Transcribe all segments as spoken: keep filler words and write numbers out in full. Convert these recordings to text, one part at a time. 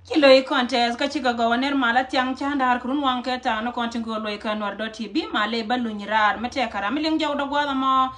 Ci lo̱c kɔn tɛth kä cikɛ gɔw a ner mal a thiaŋ ca̱a̱n da̱a̱r kɛ run waŋ kɛ thaak ni kɔn tin go̱o̱r lo̱c kä Nuɛr dot T V mal lɛ ba luny raar mi tɛk kɛ ram mi liŋ jɔwdä gua̱a̱th ɛmɔ.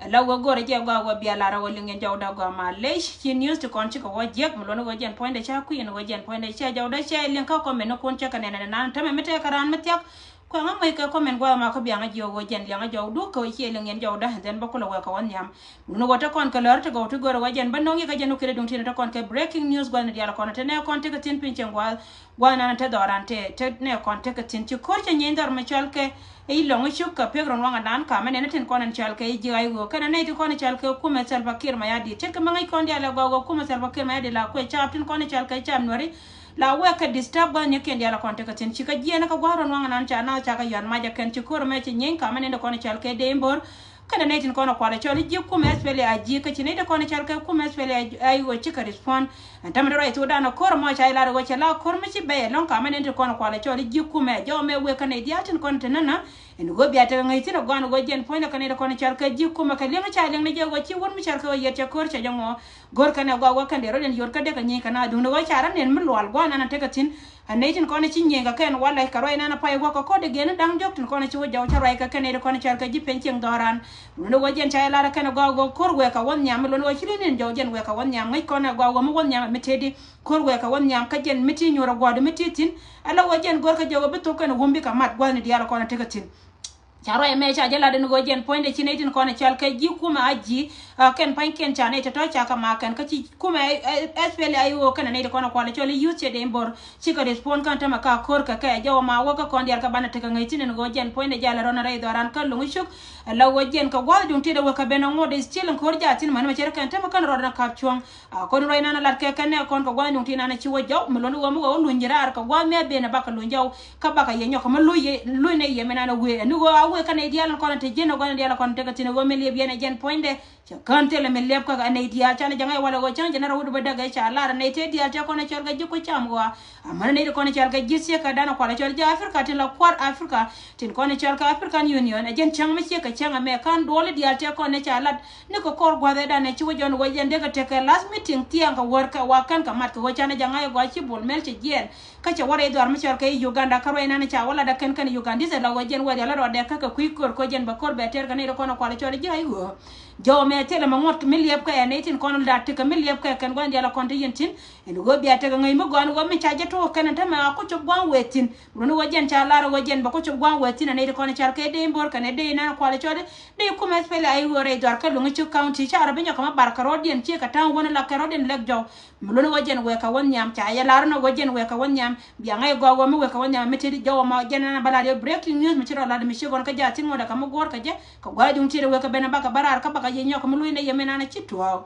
Ɛ la wä go̱r ɛ jɛ gɔaa wä bia lar ɛ wä liŋ jɛn jɔwdä gɔaa mal lec ci news ti kɔn cikɛ wä jiɛk mi luɔ̱n wä jɛn puɔ̱nydɛ ca kui̱n wä jɛn puɔ̱nydɛ ca jɔwdä cɛ liŋ kä kɔmɛn ni kun cɛ kɛ nɛn ɛn nan tämɛ mi tɛk kɛ ran mi thia̱k. Kuɛ ŋa mec kɛ kɔmɛn gua̱a̱th ɛmɔ kä biaŋä jiök wä jɛn liaŋä jɔwdu kɛ wä ciɛ liŋ jɛn jɔwdä ɛn dhɛn bä kulɛ wä kɛ wä nhiam. Wun wä te kɔn kɛ lär ti gɔw ti gör wä jɛn bä no̱ŋ yikɛ jɛn wä kɛlɛ duŋ tin te kɔn kɛ breaking news gua̱n dial kɔn te nɛ kɔn te kɛ thin piny cɛn gua̱ gua̱n nan te dhɔran te te nɛ kɔn te kɛ thin ci ko̱r cɛ nyɛn dhɔr mɛ cɔl kɛ i̱ lɔŋ i̱ cuk kɛ pek rɔn waŋ anan kamɛ nɛn tin kɔn ɛn cɔl kɛ i̱ ji̱ ay wö kɛn anɛ ti kɔn cɔl kɛ kumɛ Salva Kiir Mayardit cɛn kɛ mɛ ŋäc kɔn dial ɛ gɔw wä kumɛ Salva Kiir Mayardit la kuɛ cap tin kɔn cɔl kɛ cap nuɛri la wɛ kɛ disturb gua̱n ni kɛn dial kɔn te kɛ thin ci kɛ jiɛn kɛ gua̱n rɔn waŋ anan ca na ca kɛ yɔn mac ɛ kɛn ci ko̱r mɛ ci nyɛn kamɛ nɛn ti kɔn cɔl kɛ dee bor. Kɛnɛ nɛy tin kɔn kualɛ cɔl i̱ ji̱ kumɛ S P L A I G kä ci nɛy ti kɔn cɔl kɛ kumɛ S P L A I O cikɛ respond. Ɛn tämɛ dee ruac thokdan ɛ ko̱r mɔ ca ilat ɛ ɣöö cɛ la ko̱r mi ci bɛy ɛlɔ̱ŋ kamɛ nɛy ti kɔn kualɛ cɔl i̱ ji̱ kumɛ jɔw mɛ wek kä nɛy diaal tin kɔn te nänä. Ɛn ɣöö bia tekɛ ŋäc thi̱n ɛ gɔaan ɛ ɣöö jɛn puɔ̱nydɛ kä nɛy ti kɔn cɔl kɛ ji̱ kumɛ kɛ li̱eŋ ca li̱eŋ ni jɛ ɣöö ci wut mi cɔl kɛ ɣöö yet cɛ ko̱r cɛ jɛ ŋɔ. Go̱r kɛn ɛ gɔaa wä kɛn dee rɔ den yot kä dee kɛ nyieny kɛ na duundɛ wä ca rɔ nen mi lual gua̱a̱r nan a tekɛ thi̱n. A nɛy tin kɔn ci nyieny kɛ kɛn walɛ kɛ ruac nan a pay wä kɛ ko̱r dee gɛn da̱ŋ diɔ̱k tin kɔn ci wä jɔw ca ruac kɛ kɛn nɛy ti kɔn cɔal kɛ ji̱ peny cieŋ dhɔran. Luɔ̱n wä jɛn ca jɛ lar kɛn ɛ gɔaa wä ko̱r wɛɛk kɛ wä nhiam mi luɔ̱n wä ci ri nin jɔw jɛn wɛɛk kɛ wä nhiam ŋäc kɔn ɛ gɔaa wä mi wä nhiam mi tëëdi. Ko̱r wɛɛk kɛ wä nhiam kä jɛn mi ti nyuur ɛ gua̱a̱r di mi ti thi̱n. Ala wä jɛn go̱r kɛ jɛ wä bi thok kɛn ɛ wum bikɛ mat gua̱a̱th ni diaal kɔn a tekɛ thi̱n. Ca ruac mɛ ca jɛ lat ɛn ɣöö jɛn puɔ̱nydɛ ci nɛy tin kɔn cɔal kɛ ji̱ kumɛ a ji̱. Kɛn pa̱nykiɛn ca nɛy tɔ̱tɔ̱ ca kɛ mak kɛn kä ci kumɛ S P L A I O kɛn nɛy ti kɔn kualɛ cɔl i̱ youth cɛ dee in bo̱r. Cikɛ respond kɛn tämɛ ka ko̱r kɛ kɛ jɔw ma wä kä kɔn diaal kɛ banɛ tekɛ ŋäc thi̱n ɛn ɣöö jɛn puɔ̱nydɛ jal rɔn rɛy dhɔran kä luŋ cuk. Ɛ la ɣöö jɛn kɛ gua̱th duŋ ti̱t ɛ wä kɛ ben ɛ ŋot is cil in ko̱r jaath thi̱n män mɛ cɛ rɛ kɛn tämɛ kɛn rɔɔd ɛn a ka̱p cuɔ̱ŋ. A kɔn ruac nan a lat kɛ kɛn nɛ kɔn kɛ gua̱n duŋ ti nan ci wä jɔw mi luɔ̱n wä mi wä wä luny ji̱ raar kɛ gua̱n mi a ben a bakɛ luny jɔw. Kä bakɛ yɛ nyɔk kɛ mi luny yɛ luny nɛ yɛ mi nan a wee ni wä a wee kɛn nɛ diaal kɔn te ji̱n a gua̱n diaal kɔn te kɛ thin a wä mi liep yɛn a jɛn puɔ̱nydɛ. Cɛ kään thilɛ mi liep kä a nɛ diaal canɛ jɛ ŋa̱c walɛ wä cäŋ jɛ nɛ rɔ wut bä däk ɛ ca lar a nɛ te diaal te kɔn a cɔl kɛ ji̱ ku cam wä. A män a nɛ te kɔn a cɔl kɛ ji̱ thiek kɛ dan a kual a cɔl ji̱ Africa tin la kuar Africa. Tin kɔn cɔl kɛ African Union ɛ jɛn cäŋ mi ciek kɛ cäŋ ɛmɛ ka̱n duɔli diaal tëë kɔn ɛ ca lat. Ni kɛ kɔr gua̱th ɛ dan ɛ ci wä jɔn wä jɛn dee kɛ tekɛ last meeting thiaŋ kɛ wär kɛ wa kɛn kɛ mat kɛ wä can ɛ jɛ ŋa̱c ɛ gɔaa ci Bol Mel cɛ jiɛɛn. Kä cɛ wä rɛy dhɔar mi cɔl kɛ i̱ Uganda kä ruac nan ca wä lat ɛ kɛn kɛn Ugandese la wä jɛn wä rial ɛ rɔɔdɛ kä kɛ kui̱ kör kɛ wä jɛn bɛ kor bɛ tɛr kɛ nɛy rɛ kɔn ɛ kual cɔl ji̱ ay ɣöö. Jɔw mɛ thilɛ mɛ ŋuɔ̱t mi liɛp kɛ ɛ nɛy tin kɔn lat ti kɛ mi liɛp kɛ kɛn gua̱n diaal ɛ kɔn ti yɛn tin. Ɛn ɣöö bia tekɛ ŋäc mi gɔaa ni ɣöö mi ca jɛ tuɔɔk kɛn ɛn tämɛ a kucop gua̱a̱ŋ wëë thi̱n. Run ni ɣöö jɛn ca lar ɣöö jɛn bɛ kucop gua̱a̱ŋ wëë thi̱n ɛ nɛy ti kɔn cal kɛ dee in bo̱r kɛn ɛ dee in an kual cɔl dee kumɛ S P L A I O rɛy dhɔar kä Luŋ Cuk County ca rɔ bi nyɔk kɛ ma bar kɛ rɔɔdiɛn ciɛ kɛ ta̱a̱ŋ wä ni la kɛ rɔɔdiɛn lɛk jɔw. Mi lun ni ɣöö jɛn wëë kɛ wä nhiam ca yɛ lar ni ɣöö jɛn wëë kɛ wä nhiam bia ŋa̱c gɔaa ɣöö mi wëë kɛ wä nhiam mi tëëdi jɔw ɛmɔ jɛn an a bä lar yɛ breaking news mi ci rɔ lar mi ci gɔn kä jaath thi̱n ŋuɔ̱t ɛ kɛ mi guɔ̱ɔ̱r kɛ jɛ kɛ gua̱a̱c duŋ tiɛt ɛ wëë kɛ ben ɛ bakɛ bä raar kä bakɛ yɛ nyɔk kɛ mi luc ni yɛ min an a ci tuɔɔk.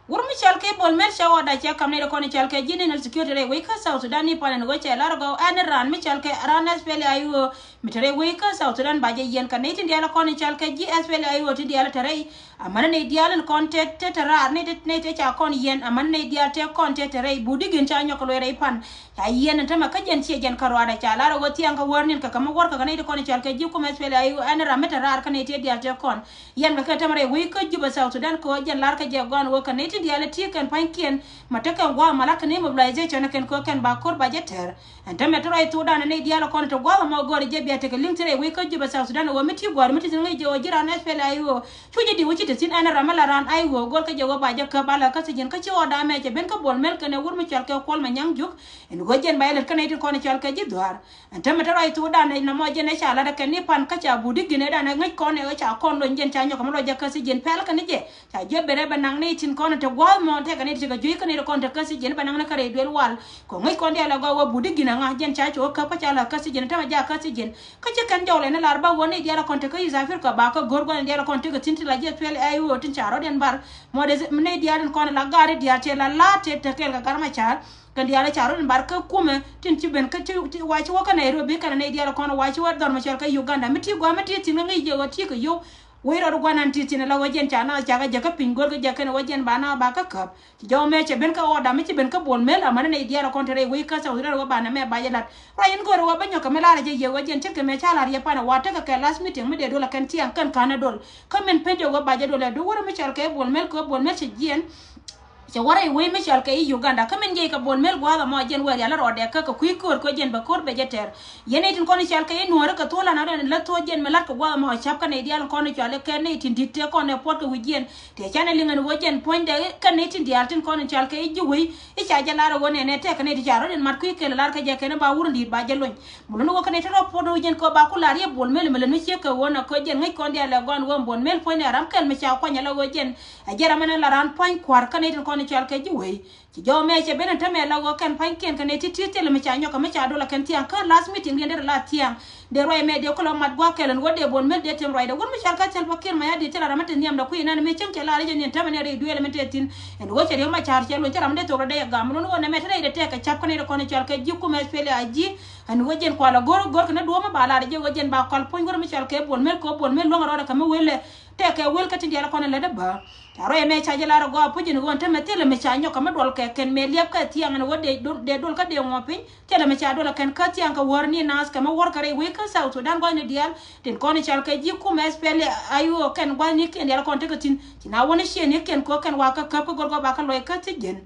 Wur mi cɔl kɛ Bol Mel cɛ ɣɔda cɛ kam nɛy ti kɔn cɔl kɛ ji̱ national security rɛy wec kä South Sudan ni pan ɛn ɣöö cɛ lar gɔw ɛn raan mi cɔl kɛ raan S P L A I O mi te rɛy wec kä South Sudan ba jɛ yiɛn kɛ nɛy tin diaal kɔn cɔl kɛ ji̱ S P L A I O tin diaal te rɛy. Amäni nɛy diaal in kɔn te te te raar nɛy te nɛy te ca kɔn yiɛn amäni nɛy diaal te kɔn te te rɛy budi gin ca nyɔk kɛ luɔy rɛy pan. Ca yiɛn in tämɛ kä jɛn ciɛ jɛn kä ruaadɛ ca lar ɣöö thiaŋ kɛ wär nin kɛ kɛ mi wär kɛ kɛ nɛy ti kɔn cɔl kɛ ji̱ kumɛ S P L A I O ɛn ram mi te raar kä nɛy te diaal te kɔn. Yɛn kɛ kɛ tämɛ rɛy wec kä Juba South Sudan kɛ ɣöö jɛn lar kä jɛ gɔ̱a̱n ɣöö kɛ nɛy tin diaal ti kɛn pa̱nykiɛn. Ma te kɛn gua̱a̱th ma la kɛn immobalization kɛn kɛ ɣöö kɛn ba ko̱r ba jɛ tɛr. Ɛn tämɛ te ruac thokdan nɛy diaal kɔn te gua̱a̱th ɛmɔ gɔ̱r jɛ bia tekɛ li̱ŋ ti rɛy wec kä Juba South Sudan ɣöö mi ti gua̱a̱r mi ti thi̱n ŋäc jɛ ɣöö ji̱ raan S P L A I O. Cu jɛ di wä ci te thi̱n ɛn ram mi la raan I O go̱r kä jɛ ɣöö ba jɛ käp a la kä thi̱ji̱n kä ci ɣɔw da̱a̱ mɛ cɛ ben kä Bol Mel kɛnɛ wur mi cɔal kɛ Kuɔl Manyaŋ Juk. Ɛn ɣöö jɛn ba jɛ lät kä nɛy tin kɔn cɔal kɛ ji̱ dhua̱a̱r. Ɛn tämɛ te ruac thokdan ɛ nɔmɔ jɛn ɛ ca lat ɛ kɛn ni pan kä ca but i̱ gi̱n ɛ dan ɛ ŋäc kɔn ɛ ca kɔn lony jɛn ca nyɔk kɛ mi luɔc jɛ kä thi̱ji̱n pɛl kɛn ni jɛ. Ca jiɔp ben rɛ bɛ naŋ ni tin kɔn te gua̱a̱th mɔ tekɛ ni ti kɛ juey kä ni ti kɔn te kä thi̱ji̱n bɛ naŋ ni kä rɛy duel wal. Kɔ ŋäc kɔn diaal ɛ gɔaa wä but i̱ gi̱n aŋa jɛn ca cok kä kä ca la kä thi̱ji̱n tämɛ ja kä thi̱ji̱n. Kä ci kɛn jɔw lɛ ni lar ba wä ni diaal kɔn te kä East Africa ba kä go̱r gua̱n diaal kɔn te kä thi̱n ti la jiɛ thuel ɛ i̱ wä tin ca rɔ̱diɛn bar. Mɔ dee ni diaal in kɔn la gar i̱ diaal te la la̱a̱ te te kɛɛl kɛ gar ma ca̱a̱r. Kɛn diaal ca rɔ̱diɛn bar kä kumɛ tin ci ben kä ti wa ci wä kä Nairobi kɛn ni diaal kɔn wa ci wä dhɔr ma cɔl kä Uganda mi ti gua̱a̱ mi ti thi̱n kä ŋäc jɛ wä ti kɛ yow. Wec rɔɔd gua̱nan ti thi̱n ala wä jɛn ca naath cakɛ jɛ kä piny go̱rkɛ jɛ kɛn wä jɛn ba naath ba kä käp. Ci jɔw mɛ cɛ ben kä ɣɔɔda mi ci ben kä Bol Mel amäni nɛy diaal kɔn te rɛy wec kä South Sudan wä banɛ mɛ ba jɛ lat. Ruac in go̱o̱rɛ wä bä nyɔk kɛ mi lar jɛ yɛ wä jɛn ce̱tkɛ mɛ ca lar yɛ panɛ wa tekɛ kɛ last meeting mi dee dol a kɛn tiɛŋ kɛn ka̱n ɛ dol. Kä min pen jɛ wä ba jɛ dol ɛ du wurɛ mi cɔl kɛ Bol Mel kɛ Bol Mel cɛ jiɛn. Cɛ wä rɛy wec mi cɔal kɛ i̱ Uganda. Kä min jiɛc kɛ Bol Mel gua̱a̱th ɛmɔ jɛn wä rial rɔɔdɛ kä kɛ kui̱ köör kɛ jɛn bɛ ko̱r bɛ jɛ tɛr. Yɛn nɛy tin kɔn i̱ cɔal kɛ i̱ Nuɔ̱ɔ̱ri kɛ thuɔ̱ɔ̱lan a rɛn lät thuɔ̱ɔ̱ jɛn mi la̱t kɛ gua̱a̱th ɛmɔ cäp kä nɛy diaal kɔn i̱ cɔal i̱ kɛ nɛy tin di̱t tëë kɔn ɛ puɔ̱t kɛ wi̱c yɛn. Tëë canɛ liŋ ɛn ɣöö jɛn puɔ̱nydɛ kɛ nɛy tin diaal tin kɔn i̱ cɔal kɛ i̱ ji̱ wec i̱ ca jɛ lar ɛ ɣöö nɛnɛ tɛk kɛ nɛy ti ca rɔ̱diɛn mat kui̱ kɛl ɛ lar kä jɛ kɛn i̱ ba wur in di̱i̱t ba jɛ lony. Mun ni wä kä nɛy ti rɔ puɔ̱t ni wä jɛn kɛ ɣöö ba ku lar yɛ Bol Mel mi lät mi ciek kɛ ɣöö nɛ kɛ jɛn ŋäc kɔn diaal ɛ gɔn ɣöö Bol Mel puɔ̱nydɛ ram kɛl mi ca kuany ɛ la ɣöö jɛn ɛ jɛ ram ɛn ɛ la raan pua̱ny kua̱r kä nɛy tin kɔn i̱ cɔal kɛ ji̱ wec. Ci jɔw mɛ cɛ ben ɛn tämɛ la ɣöö kɛn pa̱nykiɛn kɛ nɛy ti̱ti̱ thilɛ mi ca nyɔk kɛ mi ca dol ɛ kɛn thiaŋ kä last meeting diɛn derɛ la thiaŋ. Dee ruac mɛ dee kulɛ mat gua̱a̱k kɛl ɛn ɣöö dee Bol Mel dee tem ruacdɛ wur mi cɔal kä Salva Kiir Mayardit thilɛ ram mi te nhiamdɛ kui̱ inan mi cäŋ cɛ la rɛc ɛn ni ɛn tämɛ ni rɛy dueelɛ mi te thi̱n. Ɛn ɣöö cɛ riɛk ma ca̱r cɛ luny thilɛ ram mi dee thok rɔ dee ɛ gam ɛn ɣöö nɛ mɛ te rɛy dee tɛk kɛ ca̱p kä nɛy ti kɔn i̱ cɔal kɛ ji̱ kumɛ S P L A G. Ɛn ɣöö jɛn kualɛ go̱r go̱r kɛ ni duɔ̱ɔ̱m mi ba lar jɛ ɣöö jɛn ba kɔl puɔ̱ny wur mi cɔal kɛ Bol Mel kɛ ɣöö Bol Mel luäŋ rɔɔdɛ kɛ mi wël ɛ tɛk kɛ wël kä tin diaal kɔn i̱ lät ɛ bä. Ca ruac ɛmɛ ca jɛ lar ɛ gɔaa puc in ɣöö ɛn tämɛ thilɛ mi ca nyɔk kɛ mi duɔl kɛ kɛn mɛ liɛp kä thiaŋ ɛn ɣöö dee dol, dee dol kä dee ŋuɔ̱p piny. Thilɛ mi ca duɔl ɛ kɛn kä thiaŋ kɛ wäär ni naath kɛ mi wäär kɛ rɛy wec kä South Sudan gɔ̱a̱cni diaal. Tin kɔn i̱ cɔal kɛ ji̱ kumɛ S P L A I O kɛn gua̱cnikiɛn diaal kɔn tekɛ thi̱n. Ci na wäni ciëënikiɛn kɛ ɣöö kɛn wakä käp kä go̱rkɔ ba kä luɔc kä thi̱c jɛn.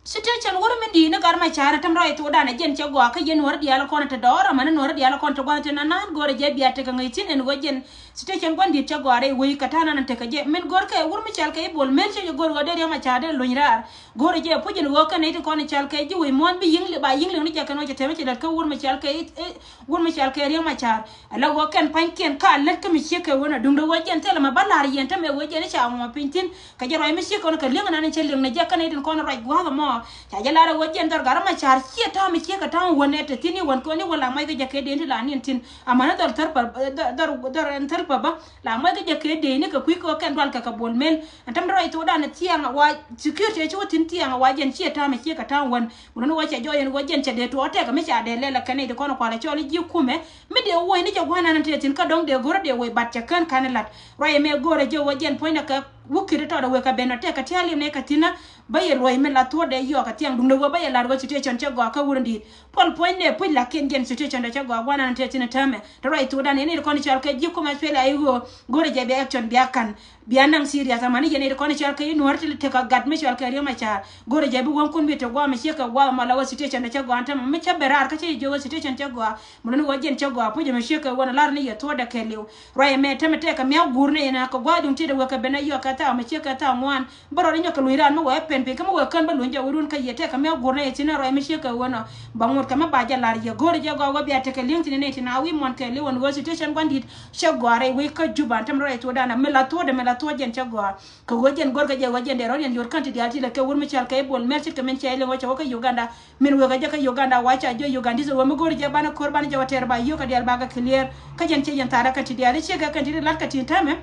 Situation wur mi di̱i̱t ni Gat Macar ɛn tämɛ rɔy thokdan ɛ jɛn cɛ gɔaa kä yɛn Nuɔ̱ɔ̱ri diaal kɔn te dɔɔr amäni Nuɔ̱ɔ̱ri diaal kɔn te gua̱n te nanan go̱o̱rɛ jɛ bia tekɛ ŋäc thi̱n ɛn ɣöö jɛn situation gua̱n di̱i̱t cɛ gɔaa rɛy wec kɛ ta̱a̱ nan tekɛ jɛ min go̱o̱rkɛ wur mi cɔal kɛ i̱ Bol Mel cɛ jɛ go̱o̱r ɣöö dee Riɛk Macar dee luny raar. Go̱o̱rɛ jɛ puc ɛn ɣöö kɛn nɛy tin kɔn i̱ cɔal kɛ ji̱ wec muɔ̱ɔ̱n bi yi̱ŋ li ba yi̱ŋ liŋ ni jɛ kɛn ɣöö cɛ tɛmɛ cɛ lät kä wur mi cɔal kɛ i̱, i̱, wur mi cɔal kɛ Riɛk Macar. Ala ɣöö kɛn pa̱nykiɛn ka lät kä mi ciek kɛ ɣöö na duŋdɛ ɣöö jɛn thilɛ mɛ bä la̱r yɛn tämɛ ɣöö jɛn i̱ ca ŋuɔ̱ɔ̱p piny thi̱n. Kɛ jɛ ruac mi ciek kɔn kɛ li̱ŋ nan in cɛ li̱ŋ ni jɛ kä nɛy tin kɔn ruac gua̱a̱th ɛmɔ. Ca jɛ lar ɛ ɣöö jɛn dhɔr Gat Macar ciɛ ta̱a̱ mi ciek kɛ ta̱a̱ wän nɛ te thi̱n i̱ wän kɔn i̱ wän la mac kɛ jɛ kɛ dee ni la niɛn thi̱n. Amäni dhɔr thär pa, dhɔr, dhɔr, dhɔr ɛn thäl pa bä. La mac kɛ jɛ kɛ dee ni kɛ kui̱ kɛ kɛn dual kɛ kɛ Bol Mel. Ɛn tämɛ rɔy thokdan ɛ thiaŋ ɛ wa security ɛ ci wä thi̱n thiaŋ ɛ wa jɛn ciɛ ta̱a̱ mi ciek kɛ ta̱a̱ wän. Mun ni wä cɛ jɔɔc ɛn ɣöö jɛn cɛ dee tuɔɔk tɛk mi ca dee lɛl ɛ kɛn nɛy ti kɔn kualɛ cɔl i̱ ji̱ kumɛ. Mi dee woc ni jɛ gua̱n nan tëë thi̱n kä dɔ̱ŋ dee go̱r dee woc bat cɛ kän ka̱n ilat. Ruac ɛmɛ go̱rɛ jɛ ɣöö jɛn puɔ̱nydɛ kɛ wä ki̱t tɔɔdɛ wek kɛ ben ɔ tɛk kɛ tia̱a̱ li̱m nɛ kɛ thi̱n. Bä yɛ luɔ̱c mi la thuɔ̱ɔ̱dɛ yɔɔk kɛ thiaŋ duŋdɛ ɣöö bä yɛ lar ɣöö situation cɛ gɔaa kä wur in di̱i̱t. Puɔl puɔ̱nydɛ puc lakin jɛn situation dɛ cɛ gɔaa gua̱n nan tëë thi̱n täämɛ. Te ruac thokdan ɛn nɛy ti kɔn i̱ cɔal kɛ ji̱ kumɛ S P L A I O. Go̱rɛ jɛ bɛ action bia ka̱n. Bia naŋ serious amäni yɛn nɛy ti kɔn i̱ cɔal kɛ i̱ Nuɔ̱ɔ̱ri ti tekɛ gat mi cɔal kɛ Riɛk Macar. Go̱rɛ jɛ bi wäŋkun bi te gua̱a̱ mi ciek kɛ gua̱a̱ mɔ la wä situation dɛ cɛ gɔaa ɛn tämɛ mi cɛ ben raar kä cɛ jiök wä situation cɛ gɔaa. Mun ni wä jɛn cɛ gɔaa puc ɛmɛ ciek kɛ wä na lar ni yɛ thuɔ̱ɔ̱dɛ kɛ liw. Ruac ɛmɛ tämɛ tɛkɛ mia̱ guur ni yɛn kɛ gua̱a̱ duŋ ti dee wek kɛ ben a yɔk kɛ thaw mi ciek kɛ thaw ŋuan. Bä rɔɔd inyɔk kɛ luny raan mi wee pɛn piny kä mi wee kän bä luny jɛ wä run kä yɛ tɛkɛ mi a guur ni yɛ thi̱n ruac mi ciek kɛ wä nɔ. Ba ŋot kɛ mi ba jɛ lar yɛ go̱o̱r jɛ gɔaa wä bia tekɛ li̱eŋ thi̱n ni nɛy ti na wi̱i̱ muɔ̱n kɛ li̱w ɛn ɣöö situation gua̱n di̱t cɛ gɔaa rɛy wec kä Juba ɛn tämɛ rɔɔd rɛy thuɔ̱ɔ̱dan mi la thuɔ̱ɔ̱dɛ mi la thuɔ̱ɔ̱ jɛn cɛ gɔaa. Kɛ ɣöö jɛn go̱rkɛ jɛ ɣöö jɛn dee rɔ̱ yɛn yot kän ti diaal ti lɛ kɛ wur mi cɔal kɛ i̱ Bol Mel ce̱tkɛ min cɛ ilɛ ɣöö cɛ wä kä Uganda. Min wekɛ jɛ kä Uganda wa ca jiɔ Ugandese ɣöö mi go̱r jɛ banɛ ko̱r banɛ jɛ wä tɛɛr ba yio̱k kɛ diaal ba kɛ clear. Kä jɛn cɛ yɛn thaarä kän ti diaal i̱ ciekɛ kän ti ri la̱t kɛ tin täämɛ.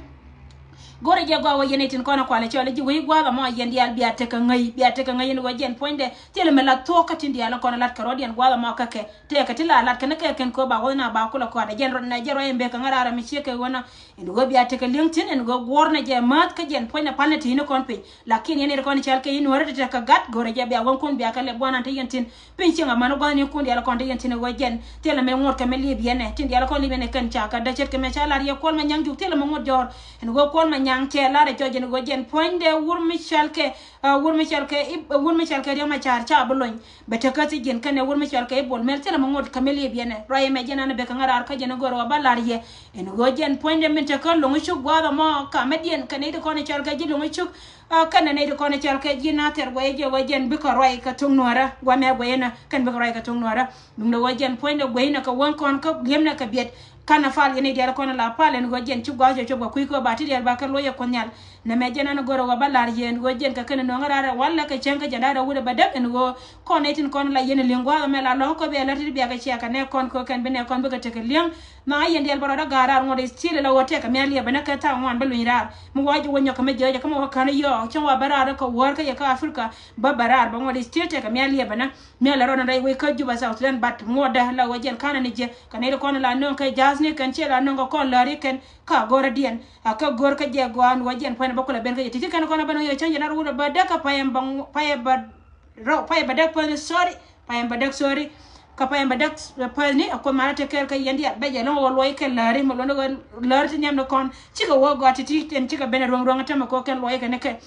Go̱rɛ jɛ gɔaa wä yɛn i̱ tin kɔn ɛ kualɛ cɔl i̱ ji̱ wec gua̱a̱th ɛmɔ yɛn diaal bia tekɛ ŋäc, bia tekɛ ŋäc in wä jɛn puɔ̱nydɛ thilɛ mi la thuɔ̱k kä tin diaal in kɔn ɛ la̱t kɛ rɔ̱diɛn gua̱a̱th ɛmɔ kä kɛ. Tëëkɛ ti la lat kɛn kɛ kɛn kööp ba wuɔth na ba kulɛ kɔaat ɛ jɛn rɔ nɛ jɛn rɔ ɛn bek kɛ ŋäraar ɛmɛ ciek kɛ ɣöö nɔ. Ɛn ɣöö bia tekɛ li̱eŋ thi̱n ɛn ɣöö guɔ̱ɔ̱r nɛ jɛ määth kä jɛn puɔ̱ny nɛ pal nɛ ti̱i̱ ni kɔn piny. Lakin yɛn nɛy ti kɔn i̱ cɔal kɛ i̱ Nuäärä ti tekɛ gat go̱rɛ jɛ bia wäŋkun bia kɛ lɛ buɔ̱n an te yɛn thi̱n. Piny cieŋ amäni gua̱thnikun diaal kɔn te yɛn thi̱n ɛ ɣöö jɛn thilɛ mɛ ŋuɔ̱t kɛ mɛ liep yɛn ɛ tin diaal kɔn liep yɛn ɛ kɛn ca kɛ däcet kɛ mɛ ca lar yɛ Kuɔl Manyaŋ Juk thilɛ mɛ ŋuɔ̱t jɔ̱ɔ̱r. Ɛn ɣöö Kuɔl Manyaŋ cɛ lar ɛ cɔc ɛn ɣöö jɛn puɔ̱nydɛ wur mi cɔal kɛ, ah, wur mi cɔal kɛ i̱, wur mi cɔal kɛ Riɛk Macar ca bi lony. Bɛ te kä thiec jiɛn kɛnɛ wur mi cɔal kɛ i̱ Bol Mel thilɛ mi ŋot kɛ mi liep yɛn ɛ. Ruac ɛmɛ jɛn an bek kɛ ŋäraar kä jɛn i̱ go̱o̱r ɣöö ba la̱r yɛ. Ɛn ɣöö jɛn puɔ̱nydɛ min te kä Lo̱ŋ Cuk gua̱a̱th ɛmɔ kamɛ diɛn kɛ nɛy ti kɔn i̱ cɔal kɛ ji̱ Lo̱ŋ Cuk. Ah, kɛnɛ nɛy ti kɔn i̱ cɔal kɛ ji̱ Nathɛr guɛy jɛ wä jɛn bikɛ ruac kɛ thok Nuäärä. Gua̱a̱th ɛmɛ guɛy ɛn ɛ kɛn bikɛ ruac kɛ thok Nuäärä. Duundɛ wä jɛn puɔ̱nydɛ guɛy nɛ kɛ wäŋ kɔn kä liep nɛ kɛ biɛt. Kanɛ pal yɛn i̱ diaal kɔn la pal ɛn ɣöö jɛn ci gua̱a̱th cɛ cop kɛ kui̱ kä ba ti diaal ba kɛ luɔc ɛ Kuoth Nhial. Nɛmɛ jɛn an go̱rɛ ɣöö ba la̱r yɛ ɛn ɣöö jɛn kɛ kɛn ɛ nöŋ raar ɛ walɛ kɛ cäŋ kä jɛn da̱rɛ wut ɛ bädäk ɛn ɣöö kɔn nɛy tin kɔn la yɛn ɛ li̱ŋ gua̱a̱th ɛmɛ la lɔ̱ŋ kä bia lät ti bia kɛ cia kɛ nɛ kɔn kɛ kɛn bi nɛ kɔn bikɛ tekɛ li̱eŋ. Mɛ a yɛn diaal bä rɔɔdä ga̱a̱r raar ŋuɔ̱t i̱ thilɛ la ɣöö tɛkɛ mi a liɛpɛ nɛ kɛ thaw ŋuan bä luny raar. Mi wa ji̱ wä nyɔk kɛ mi jiääk jɛ kä mi wä kän i̱ yɔɔk cäŋ wa bä raar kä wäär kä yɛ kä Africa bä bä raar bä ŋuɔ̱t i̱ thil tɛkɛ mi a liɛpɛ nɛ. Mi a la rɔɔdɛ rɛy wec kä Juba South Sudan but ŋuɔ̱tdä la wä jɛn ka̱n ani jɛ kɛ nɛy ti kɔn la nöŋ kɛ ja̱thni kɛn ciɛ la nöŋ kɛ kɔn läri kɛn ka go̱rä diɛn. A kä go̱r kä jɛ gɔaa ni wä jɛn puɔ̱nydɛ bä kulɛ ben kä jɛ ti̱ti̱ kɛn kɔn a ben wä yɛ cäŋ jɛ nar wut a bä däk kä payɛ bä payɛ bä rɔw payɛ bä däk päni sorry payɛ bä däk sorry. Kä payɛ bä däk päni a kuoth malä te kɛɛl kä yɛn diaal bɛ jɛ lɔ̱ŋ wä luɔc kɛ läri mɛ luɔ̱ndɛ wä läri ti nhiam ni kɔn cikɛ wä gɔaa ti̱ti̱ ɛn cikɛ ben a ruäŋ ruäŋ a tämɛ kɔ kɛn luɔc kɛ ni kɛ.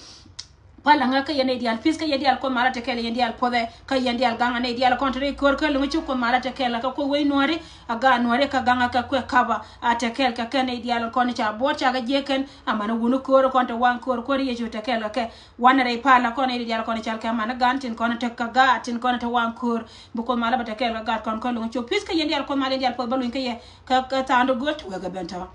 Pal aŋä kä yɛn nɛy diaal, peace kä yɛn diaal, Kuoth malä te kɛɛl yɛn diaal, puɔthɛ kä yɛn diaal, gaŋä nɛy diaal kɔn te rɛy köör kä lo̱ŋ ci, Kuoth malä te kɛɛl kɛ, kɛ kuoth wec Nuääri, a gaat Nuääri kä gaŋä kɛ kuɛ kapa, a te kɛɛl kɛ kɛ nɛy diaal kɔn ca buɔt ca kɛ jiɛk kɛn, amäni wuni köör kɔn te waŋ köör, Kuäär Yecu te kɛɛl kɛ kɛ. Wanɛ rɛy pal kɔn nɛy diaal kɔn cal kɛ amäni gan tin kɔn te kä gaat tin kɔn te waŋ köör, bi Kuoth malä bɛ te kɛɛl kɛ gaat kɔn kä lo̱ŋ ci. Peace kä yɛn diaal, Kuoth malä yɛn diaal, puɔth bä luny kä yɛ kä, kä thaandi gööl ti wekɛ ben tɔ.